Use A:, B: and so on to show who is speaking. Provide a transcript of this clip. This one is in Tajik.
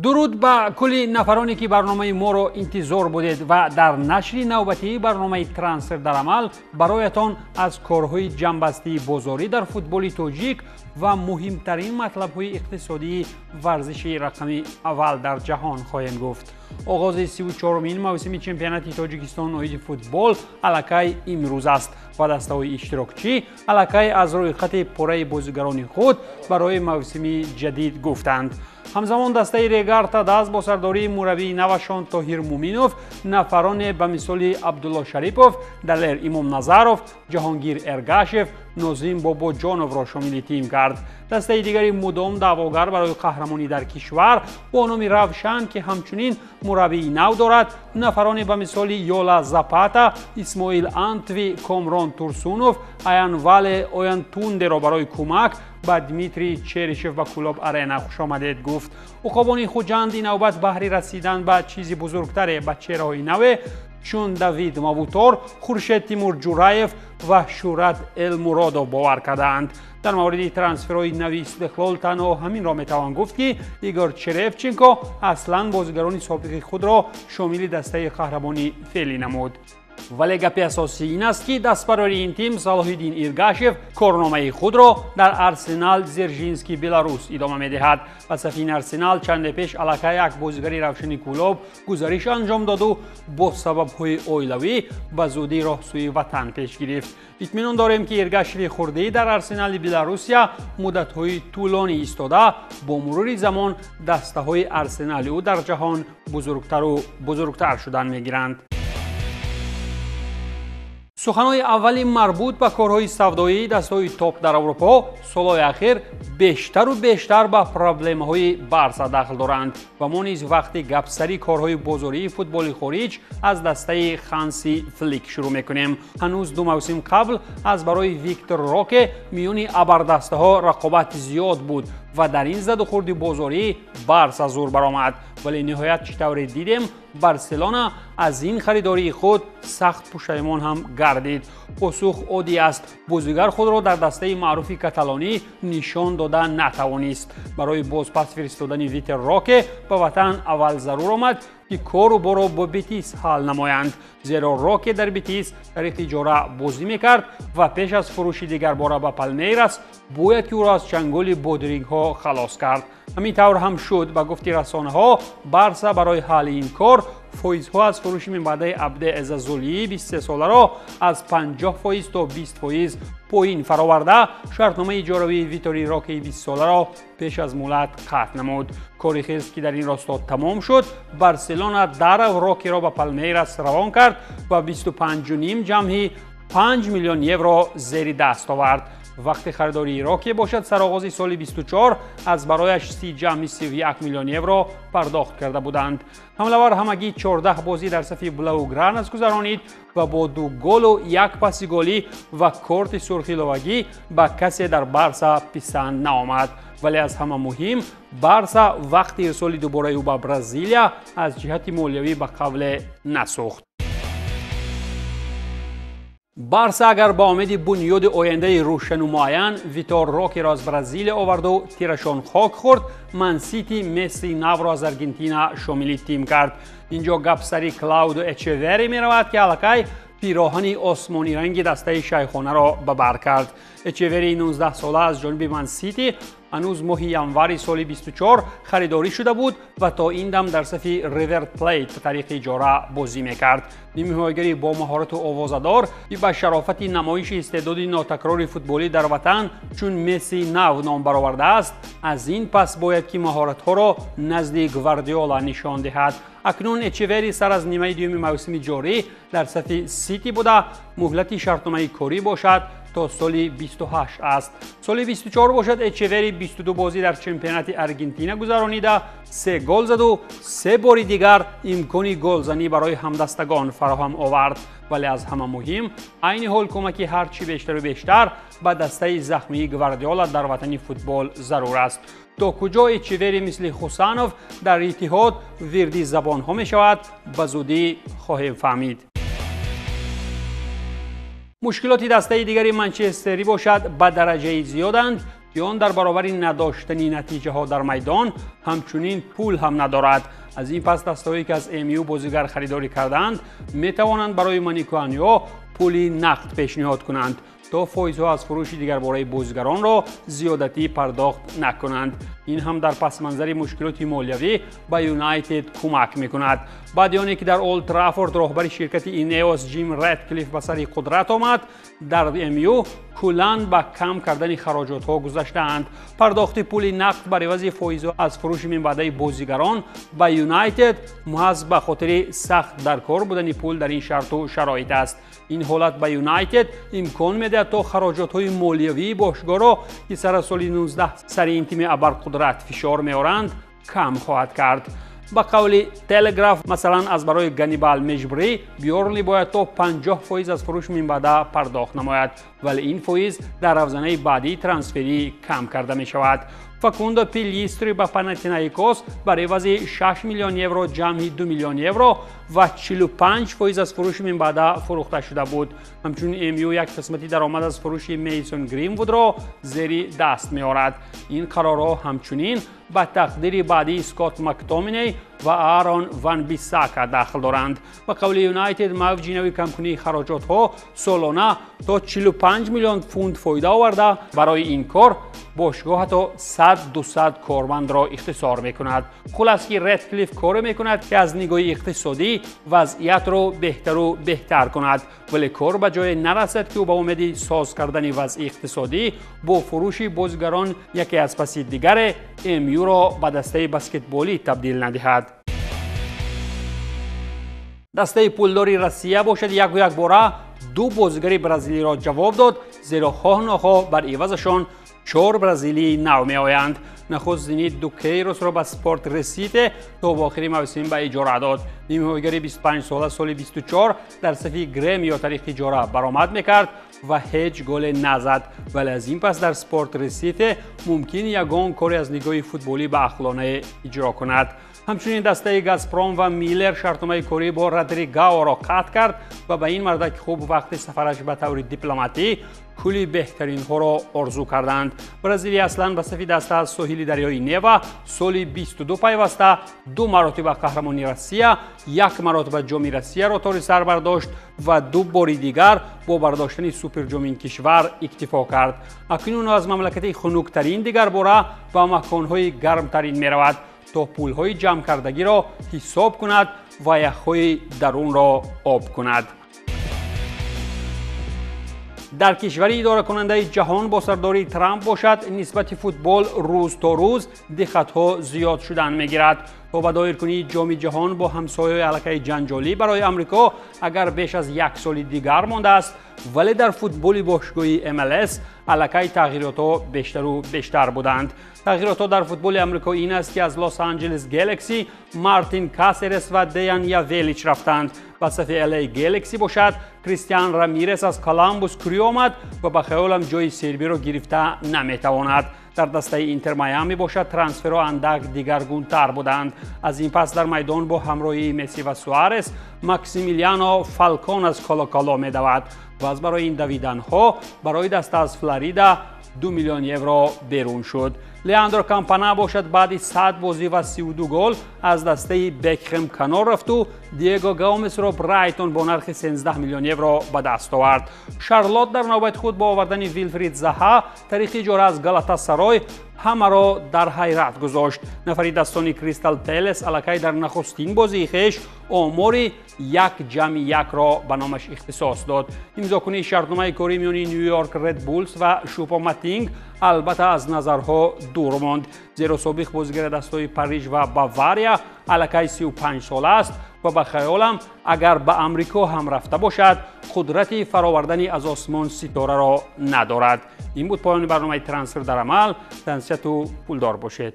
A: Дуруд ба кулли нафароне ки барномаи моро интизор будед ва дар нашри навбатии барномаи «Трансфер дар амал» бароятон аз корҳои ҷамъбастии бозорӣ дар футболи тоҷик ва муҳимтарин матлабҳои иқтисодии варзиши рақами аввал дар ҷаҳон хоҳем гуфт. Оғози 34-умин мавсими чемпионати Тоҷикистон оиди футбол аллакай имрӯз аст ва дастаҳои иштирокчӣ аллакай аз рӯйхати пурраи бозигарони худ барои мавсими ҷадид гуфтанд. Ҳамзамон дастаи Регар ТадАЗ бо сардории мураббии навашон Тоҳир Муминов нафароне ба мисоли Абдулло Шарипов, Далер Имомназаров, Ҷаҳонгир Эргашев, Нозим Бобоҷоновро шомили тим кард. Дастаи дигари мудом даъвогар барои қаҳрамонӣ дар кишвар бо номи Равшан, ки ҳамчунин мураббии нав дорад, нафароне ба мисоли Йола Запата, Исмоил Антви, Комрон Турсунов, Аянвале Оянтундеро барои кӯмак ба Дмитрий Черишев ба Кӯлоб Арена хушомадед гуфт. Уқобони Хуҷанд ин навбат баҳри расидан ба чизи бузургтаре ба чеҳраҳои наве чун Давид Мавутор, Хуршед Тимур Ҷураев ва Шӯрат Элмуродов бовар кардаанд. Дар мавриди трансферҳои нави Истиқлол танҳо ҳаминро метавон гуфт, ки Игор Черевченко аслан бозигарони собиқи худро шомили дастаи қаҳрамони феълӣ намуд. Вале гапи асосӣ ин аст, ки дастбарори ин тим Салоҳиддин Иргашев корномаи худро дар Арсенал Дзержинский Беларус идома медиҳад. Ба сафи ин Арсенал чанде пеш аллакай як бозигари Равшани Кӯлоб гузариш анҷом доду бо сабабҳои оилавӣ ба зудӣ роҳ сӯи ватан пеш гирифт. Итминон дорем, ки Иргашеви хурдӣ дар Арсенали Беларусия муддатҳои тӯлонӣ истода, бо мурури замон дастаҳои Арсенали ӯ дар ҷаҳон бузургтару бузургтар шудан мегиранд. Суханҳои аввали марбут ба корҳои савдоии дастаҳои топ дар Аврупо солҳои ахир бештару бештар ба проблемаҳои Барса дахл доранд ва мо низ вақти гапсари корҳои бозории футболи хориҷ аз дастаи Ханси Флик шурӯъ мекунем. Ҳанӯз 2 мавсим қабл аз барои Виктор Роке миёни абардастаҳо рақобат зиёд буд ва дар ин задухӯрди бозорӣ Барса зур баромад. Вале ниҳоят чӣ тавре дидем, Барселона аз ин харидории худ сахт пушаймон ҳам гардид. Посух оддӣ аст: бозигар худро дар дастаи маъруфи каталонӣ нишон дода натавонист. Барои бозпас фиристодани Витер Роке ба ватан аввал зарур омад, ки кору боро бо Бетис ҳал намоянд, зеро Роке дар Бетис тариқи иҷора бозӣ мекард ва пеш аз фурӯши дигарбора ба Палмейрас бояд ки ӯро аз чанголи бодирингҳо халос кард. Ҳамин тавр ҳам шуд. Ба гуфти расонаҳо, Барса барои ҳалли ин кор фоизҳо аз фурӯши минбаъдаи Абде Эзазулии 23-соларо аз 50% то 20% поин фароварда, шартномаи иҷоравии Витори Рокеи 20-соларо пеш аз муҳлат қатъ намуд. Кори хез ки дар ин росто тамом шуд, Барселона дарав Рокеро ба Палмейрас равон кард ва 25,5 ҷамъи 5 миллион евро зери даст овард. Вақти харидории Роке бошад, сароғози соли 24 аз барояш 30 ҷамъи 31 миллион евро пардохт карда буданд. Ҳамлавар ҳамагӣ 14 бозӣ дар сафи Блаугранас гузаронид ва бо 2 голу 1 паси голӣ ва корти сурхи иловагӣ ба касе дар Барса писанд наомад. Вале аз ҳама муҳим, Барса вақти ирсоли дубораи ӯ ба Бразилия аз ҷиҳати молиявӣ ба қавле насӯхт. Барса агар ба умеди бунёди ояндаи рӯшану муайян Витор Рокеро аз Бразилия оварду тирашон хок хӯрд, Мансити Месси навро аз Аргентина шомили тим кард. Инҷо гапсари Клаудо Эчевери меравад, ки аллакай пироҳани осмониранги дастаи шайхонаро ба бар кард. Эчевери 19-сола аз ҷониби Мансити ҳанӯз моҳи январи соли 24 харидорӣ шуда буд ва то ин дам дар сафи Ривер Плейт тариқи иҷора бозӣ мекард. Нимҳимоягари бо маҳорату овозадор, ки ба шарофати намоиши истеъдоди нотакрори футболӣ дар ватан чун Месси нав ном баровардааст, аз ин пас бояд ки маҳоратҳоро назди Гвардиола нишон диҳад. Акнун Эчевери сар аз нимаи дуюми мавсими ҷорӣ дар сафи Сити буда, муҳлати шартномаи корӣ бошад то соли 28 аст. Соли 24 бошад, Эчевери 22 бозӣ дар чемпионати Аргентина гузаронида, 3 гол заду 3 бори дигар имкони голзанӣ барои ҳамдастагон фароҳам овард. Вале аз ҳама муҳим, айни ҳол кӯмаки ҳарчи бештару бештар ба дастаи захмии Гвардиола дар ватани футбол зарур аст. То куҷо Эчевери мисли Хусанов дар Иттиҳод вирди забонҳо мешавад, ба зудӣ хоҳем фаҳмид. Мушкилоти дастаи дигари манчестерӣ бошад ба дараҷаи зиёданд, ки он дар баробари надоштани натиҷаҳо дар майдон ҳамчунин пул ҳам надорад. Аз ин пас дастаҳое ки аз МЮ бозигар харидорӣ кардаанд, метавонанд барои Маникуанио пули нақд пешниҳод кунанд, то фоизҳо аз фурӯши дигарбораи бозигаронро зиёдатӣ пардохт накунанд. Ин ҳам дар пасманзари мушкилоти молиявӣ ба Юнайтед кӯмак мекунад. Баъди оне ки дар Олд Траффорд роҳбари ширкати Инеос Ҷим Редклифф ба сари қудрат омад, дар МЮ куллан ба кам кардани хароҷотҳо гузаштаанд. Пардохти пули нақд бар ивази фоизҳо аз фурӯши минбаъдаи бозигарон ба Юнайтед маҳз ба хотири сахт дар кор будани пул дар ин шарту шароит аст. Ин ҳолат ба Юнайтед имкон медиҳад то хароҷотҳои молиявии бошгоҳро, ки сар соли 19 сари ин тими абарқудрат фишор меоранд, кам хоҳад кард. Ба қавли Телеграф, масалан, аз барои Ганнибал Межбри Бёрнли бояд то 50% аз фурӯш минбаъда пардохт намояд, вале ин фоиз дар равзанаи баъдии трансферӣ кам карда мешавад. Факундо Пилистри ба Панатинаикос бар ивази 6 миллион евро ҷамъи 2 миллион евро ва 45% аз фурӯши минбаъда фурӯхта шуда буд. Ҳамчунин МЮ як қисмати даромад аз фурӯши Мейсон Гринвудро зери даст меорад. Ин қарорҳо ҳамчунин ба тақдири баъдии Скотт Мактоминей ва Аарон Ван Бисака дахл доранд. Ба қавли Юнайтед, мавҷи нави камкунии хароҷотҳо солона то 45 миллион фунт фоида оварда, барои ин кор бошгоҳ ҳатто 100-200 кормандро ихтисор мекунад. Хулас ки Редклифф коре мекунад, ки аз нигоҳи иқтисодӣ вазъиятро беҳтару беҳтар кунад, вале кор ба ҷое нарасад, ки ӯ ба умеди соз кардани вазъи иқтисодӣ бо фурӯши бозигарон яке аз паси дигаре МЮ-ро ба дастаи баскетболӣ табдил надиҳад. Дастаи пулдори Россия бошад яку якбора ду бозигари бразилиро ҷавоб дод, зеро хоҳ нохоҳ бар ивазашон 4 бразилии нав меоянд. Нахуст Зенит Дукейросро ба Спорт Ресите то ба охири мавсим ба иҷора дод. Нимҳоигари 25 сола соли 24 дар сафи Гремио тариқи иҷора баромад мекард ва ҳеҷ голе назад, вале аз ин пас дар Спорт Ресите мумкин ягон коре аз нигоҳи футболӣ ба ақлонае иҷро кунад. Ҳамчунин дастаи Газпром ва Миллер шартномаи корӣ бо Родригаоро қатъ кард ва ба ин мардаки хуб вақти сафараш ба таври дипломатӣ кулли беҳтаринҳоро орзу карданд. Бразилия аслан ба сафи даста аз соҳили дарёи Нева соли 22 пайваста, ду маротиба қаҳрамони Россия, як маротиба ҷоми Россияро тори сар бардошт ва ду бори дигар бо бардоштани суперҷоми ин кишвар иктифо кард. Акнун аз мамлакати хунуктарин дигарбора ба маконҳои гармтарин меравад, то пулҳои ҷамъкардагиро ҳисоб кунад ва яхҳои дарунро об кунад. Дар кишвари идоракунандаи ҷаҳон бо сардории Трамп бошад, нисбати футбол рӯз то рӯз диққатҳо зиёд шудан мегирад. То ба доиркунии ҷоми ҷаҳон бо ҳамсояҳои аллакаи ҷанҷолӣ барои Амрико агар беш аз як соли дигар мондааст, вале дар футболи бошгоҳи МЛС аллакай тағйиротҳо бештару бештар буданд. Тағйиротҳо дар футболи Амрико ин аст, ки аз Лос Анҷелес Гелакси Мартин Касерес ва Деян Явелич рафтанд. Ба сафи ЛА Гелакси бошад, Кристиан Рамирес аз Коламбус Крю омад ва ба хаёлам ҷои сербиро гирифта наметавонад. Дар дастаи Интер Майами бошад, трансферҳо андак дигаргунтар буданд. Аз ин пас дар майдон бо ҳамроҳии Месси ва Суарес Максимилиано Фалкон аз Колоколо медавад ва аз барои ин давиданҳо барои даста аз Флорида 2 миллион евро берун шуд. Леандро Кампана бошад, баъди 100 бозӣ ва 32 гол аз дастаи Бекхем канор рафту Диего Гомесро Брайтон бо нархи 13 миллион евро ба даст овард. Шарлот дар навбати худ бо овардани Вилфрид Заҳа тариқи иҷора аз Галатасарой ҳамаро дар ҳайрат гузошт. Нафари дастони Кристал Пелес аллакай дар нахустин бозии хеш омори 1+1-ро ба номаш ихтисос дод. Имзокунии шартномаи корӣ миёни Нью-Йорк Ред Буллс ва Шупо Матинг албатта аз назарҳо дур монд, зеро собиқ бозигари дастҳои Париж ва Бавария аллакай 35 сола аст ва ба хаёлам агар ба Амрико ҳам рафта бошад, қудрати фаровардани аз осмон ситораро надорад. Ин буд поёни барномаи Трансфер дар амал. Тансиҳату пулдор бошед.